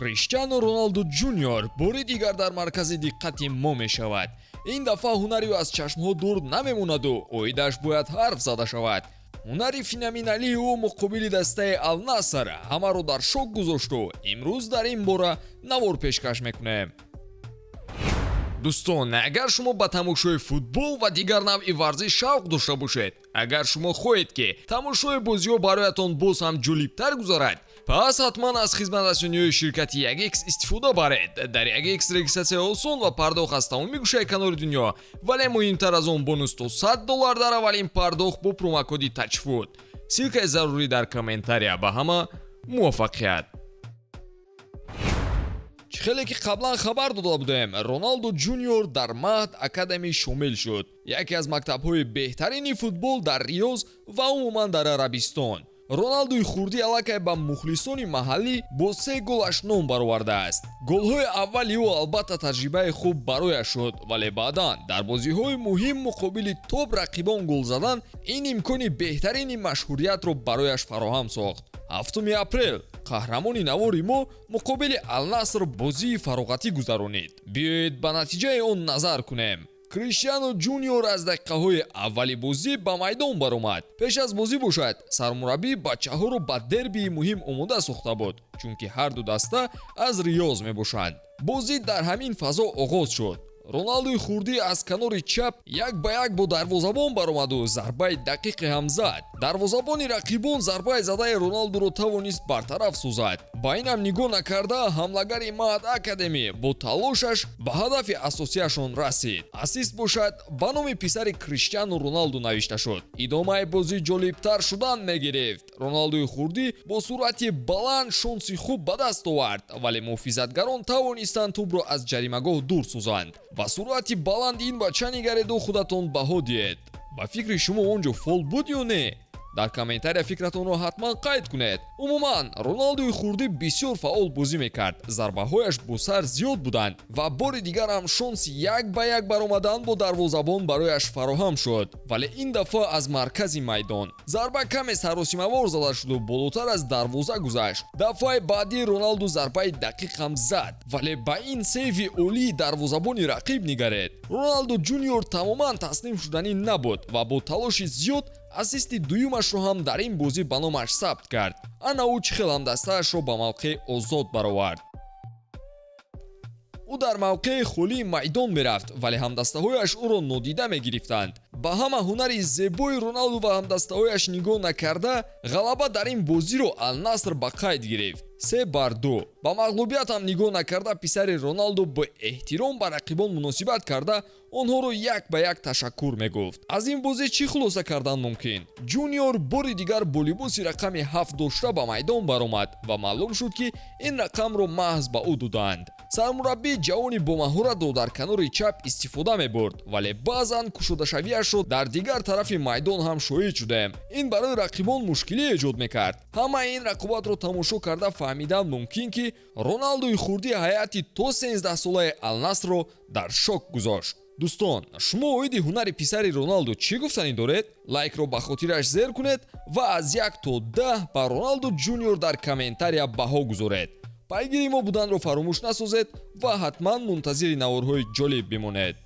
Криштиану Роналду Ҷуниор бори дигар дар маркази диққати мо мешавад. Ин дафъа ҳунари ӯ аз чашмҳо дур намемонаду оидаш бояд ҳарф зада шавад. Ҳунари феноменалии ӯ муқобили дастаи Алнаср ҳамаро дар шок гузошту имрӯз дар ин бора навор пешкаш мекунем. Дӯстон, агар шумо ба тамошои футбол ва дигар навъи варзиш шавқ дошта бошед, агар шумо хоҳед, ки тамошои бозиҳо бароятон боз ҳам ҷолибтар гузарад, пас ҳатман аз хизматрасониҳои ширкати 1X истифода баред. Дар 1X регистратсия осон ва пардохт аз тамоми гӯшаи канори дунё, вале муҳимтар аз он, бонус то 100 доллар дар аввалин пардохт бо промокоди TAJFOOT. Ссылкаи зарурӣ дар комментария. Ба ҳама муваффақият! Чӣ хеле ки қаблан хабар дода будем, Роналду Ҷуниор дар Маҳд Академӣ шомил шуд, яке аз мактабҳои беҳтарини футбол дар Риёз ва умуман дар Арабистон. Роналдуи хурдӣ аллакай ба мухлисони маҳаллӣ бо се голаш ном баровардааст. Голҳои аввали ӯ албатта таҷрибаи хуб барояш шуд, вале баъдан дар бозиҳои муҳим муқобили топ рақибон гол задан ин имкони беҳтарини машҳуриятро барояш фароҳам сохт. 7 апрел қаҳрамони навори мо муқобили Алнаср бозии фароғатӣ гузаронид. Биёед, ба натиҷаи он назар кунем. Криштиану Ҷуниор аз дақиқаҳои аввали бозӣ ба майдон баромад. Пеш аз бозӣ бошад, сармураббӣ бачаҳоро ба дербии муҳим омода сохта буд, чунки ҳарду даста аз Риёз мебошанд. Бозӣ дар ҳамин фазо оғоз шуд. Роналдуи хурдӣ аз канори чап як ба як бо дарвозабон баромаду зарбаи дақиқе ҳам зад. Дарвозабони рақибон зарбаи задаи Роналдуро тавонист бартараф созад. Ба инам нигоҳ накарда, ҳамлагари Маҳд Академӣ бо талошаш ба ҳадафи асосияшон расид. Ассист бошад, ба номи писари Криштиану Роналду навишта шуд. Идомаи бозӣ ҷолибтар шудан мегирифт. Роналдуи хурдӣ бо суръати баланд шонси хуб ба даст овард, вале муҳофизатгарон тавонистанд тӯбро аз ҷаримагоҳ дур созанд. Ба суръати баланди ин бача нигареду худатон баҳо диҳед. Ба фикри шумо, он ҷо фол буд ё не? Дар комментария фикратонро ҳатман қайд кунед. Умуман, Роналдуи хурдӣ бисёр фаъол бозӣ мекард, зарбаҳояш бо сар зиёд буданд ва бори дигар ҳам шонси як ба як баромадан бо дарвозабон барояш фароҳам шуд, вале ин дафъа аз маркази майдон зарба каме саросимавор зада шуду болотар аз дарвоза гузашт. Дафъаи баъдӣ Роналду зарбаи дақиқ ҳам зад, вале ба ин сейви олии дарвозабони рақиб нигаред. Роналду Ҷуниор тамоман таслим шуданӣ набуд ва бо талоши зиёд ассисти дуюмашро ҳам дар ин бозӣ ба номаш сабт кард. Ана ӯ чӣ хел ҳамдастаашро ба мавқеи озод баровард. Ӯ дар мавқеи холии майдон мерафт, вале ҳамдастаҳояш ӯро нодида мегирифтанд. Ба ҳама ҳунари зебои Роналду ва ҳамдастаҳояш нигоҳ накарда, ғалаба дар ин бозиро Алнаср ба қайд гирифт, 3-2. Ба мағлубият ҳам нигоҳ накарда, писари Роналду бо эҳтиром ба рақибон муносибат карда, онҳоро як ба як ташаккур мегуфт. Аз ин бозӣ чӣ хулоса кардан мумкин? Ҷуниор бори дигар бо либоси рақами 7 дошта ба майдон баромад ва маълум шуд, ки ин рақамро маҳз ба ӯ додаанд. Сармураббӣ ҷавони бомаҳоратро дар канори чап истифода мебурд, вале баъзан кушодашавиашро дар дигар тарафи майдон ҳам шоҳид шудем. Ин барои рақибон мушкилӣ эҷод мекард. Ҳамаи ин рақобатро тамошо карда фаҳмидан мумкин, ки Роналдуи хурдӣ ҳайати то 13-солаи Алнасрро дар шок гузошт. Дӯстон, шумо оиди ҳунари писари Роналду чӣ гуфтанӣ доред? Лайкро ба хотираш зер кунед ва аз 1 то 10 ба Роналду Ҷуниор дар комментария баҳо гузоред. Пайгири мо буданро фаромӯш насозед ва ҳатман мунтазири наворҳои ҷолиб бимонед.